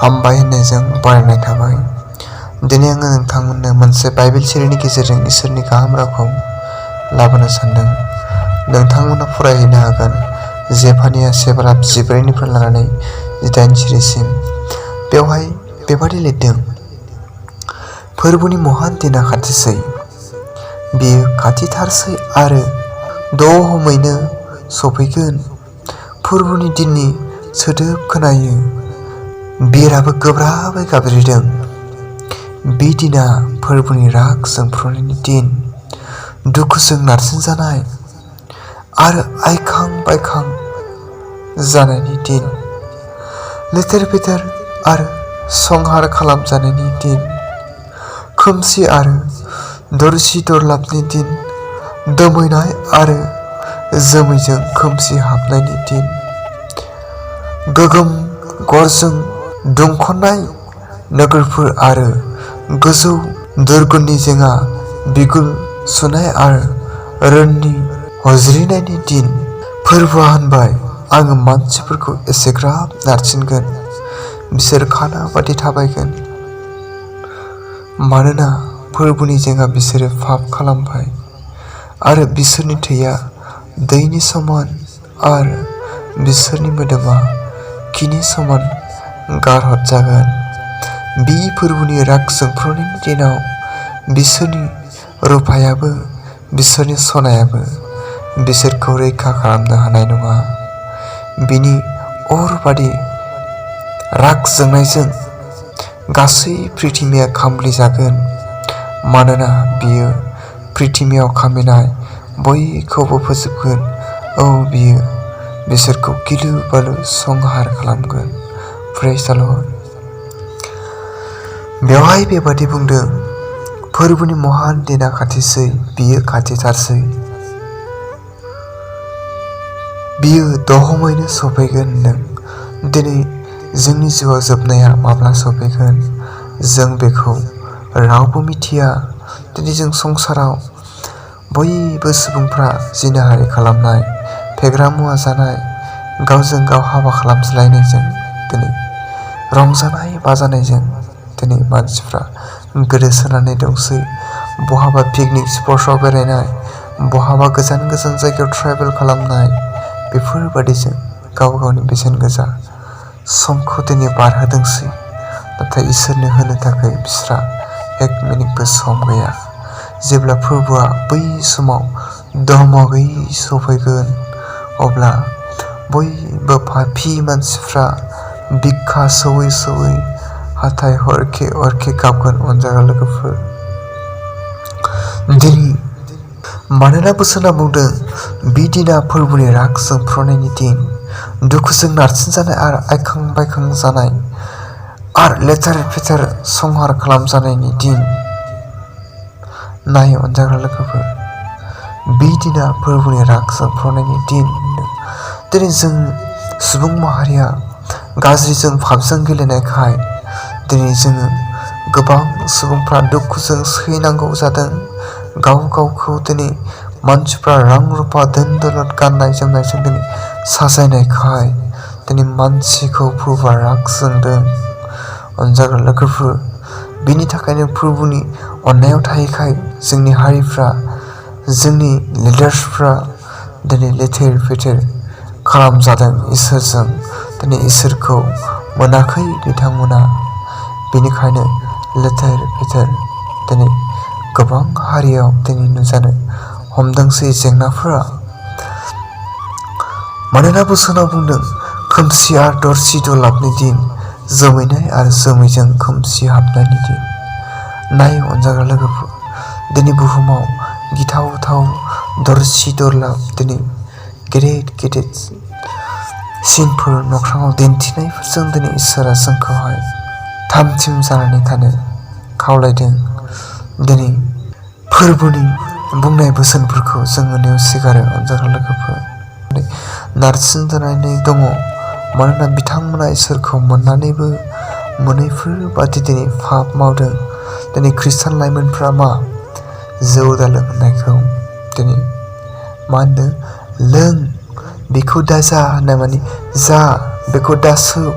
हामबाय होननायजों बरायनाय थाबाय। दिनै आङो नोंथांमोननो मोनसे बाइबेल सिरिनि गेजेरजों इसोरनि गाहाम रावखौ लाबोनो सानदों। नोंथांमोना फरायहैनो हागोन जेफानिया 7:14 लानानै 18 सिरिसिम। बेवहाय बेबादि लिरदों, फोरबोनि महान दिना खाथिसै, बेयो खाथिथारसै आरो दहमैनो सफैगोन। फोरबोनि दिननि सोदोब खोनायो, बिराबो गोब्राबै गाबज्रिदों। बे दिना फोरबोनि राग जोंफ्रुनायनि दिन, दुखुजों नारसिनजानाय आरो आइखां बायखां जानायनि दिन, लेथेर फेथेर आरो संहार खालामजानायनि दिन, खोमसि आरो दरसि दरलाबनि दिन, दोमैनाय आरो जोमैजों खोमसि हाबनायनि दिन, गोगोम गरजों दुंख'नाय नोगोरफोर आरो गोजौ दुर्गनि जेंना बिगुर सुनाय आरो रोननि हज्रिनायनि दिन। फोरबोआ होनबाय, आङो मानसिफोरखौ एसेग्राब नारसिनगोन, बिसोर खाना बादि थाबायगोन। मानोना फोरबोनि जेंना बिसोरो पाप खालामबाय आरो बिसोरनि थैया दैनि समान आरो बिसोरनि मोदोमा खिनि समान गारहरजागोन। बे फोरबोनि राग जोंफ्रुनायनि दिनाव बिसोरनि रुफायाबो बिसोरनि सनायाबो बिसोरखौ रैखा खालामनो हानाय नङा। बिनि अर बादि राग जोंनायजों गासै पृथिबिया खामग्लि जागोन, मानोना बियो पृथिबियाव खामिनाय बयखौबो फोजोबगोन। औ, बियो बिसोरखौ गिलु बालु संहार खालामगोन। प्रेज द लर्ड। बेवहाय बेबादि बुंदों, फोरबोनि महान दिना खाथिसै, बियो खाथिथारसै, बियो दहमैनो सफैगोन होनदों। दिनै जोंनि जिउआव जोबनाया माब्ला सफैगोन जों बेखौ रावबो मिथिया। दिनै जों संसाराव बयबो सुबुंफ्रा जिनाहारि खालामनाय, फेग्रा मुवा जानाय, गावजों गाव हाबा खालामज्लायनायजों, दिनै रंजानाय बाजानायजों दिनै मानसिफ्रा गोदोसोनानै दंसै। बहाबा पिकनिक स्पट्सआव बेरायनाय, बहाबा गोजान गोजान जायगायाव ट्रेभेल खालामनाय, बेफोरबादिजों गाव गावनि बेसेन गोसा समखौ दिनै बारहोदोंसै। नाथाय इसोरनो होनो थाखाय बिस्रा 1 मिनिटबो सम गैया। जेब्ला फोरबोआ बै समाव दहमगै सफैगोन, अब्ला बयबो पापी मानसिफ्रा बिखा सौयै सौयै हाथाय हरखे हरखे गाबगोन। अनजाग्रा लोगोफोर, दिनै मानोना बोसोना बुंदों, बे दिना फोरबोनि राग जोंफ्रुनायनि दिन, दुखुजों नारसिनजानाय आरो आइखां बायखां जानाय आरो लेथेर फेथेर संहार खालामजानायनि दिन। नाय अनजाग्रा लोगोफोर, बे दिना फोरबोनि राग जोंफ्रुनायनि दिन। दिनै जों सुबुं माहारिया गाज्रिजों पापजों गेलेनायखाय दिनै जोङो गोबां सुबुंफ्रा दुखुजों सैनांगौ जादों। गाव गावखौ दिनै मानसिफ्रा रां रुफा धोन दौलत गाननाय जोमनायजों दिनै साजायनायखाय दिनै मानसिखौ फोरबोआ राग जोंदों। अनजाग्रा लोगोफोर, बिनि थाखायनो फोरबोनि अननायाव थायैखाय जोंनि हारिफ्रा, जोंनि लिडार्सफ्रा दिनै लेथेर फेथेर खालामजादों इसोरजों। दिनै इसोरखौ मोनाखै बिथांमोना, बेनिखायनो लेथेर फेथेर दिनै गोबां हारियाव दिनै नुजानो हमदोंसै जेंनाफोरा। मानोना बोसोनाव बुंदों, खोमसि आरो दरसि दरलाबनि दिन, जोमैनाय आरो जोमैजों खोमसि हाबनायनि दिन। नाय अनजाग्रा लोगोफोर, दिनै बुहुमाव गिथावथाव दरसि दरलाब दिनै गेदेर गेदेर सिनफोर मोगथाङाव दिन्थिनायफोरजों दिनै इसोरा जोंखौहाय थामथिम जानानै थानो खावलायदों। दिनै फोरबोनि बुंनाय बोसोनफोरखौ जोङो नेवसिगारो। अनजाग्रा लोगोफोर, नारसिनजानानै दङ, मानोना बिथांमोना इसोरखौ मोननानैबो मोनैफोर बादि दिनै पाप मावदों। दिनै खृष्टान लाइमोनफ्रा मा जौ दालों होननायखौ दिनै मा होनदों, लों बेखौ दाजा होननाय माने जा बेखौ दासोब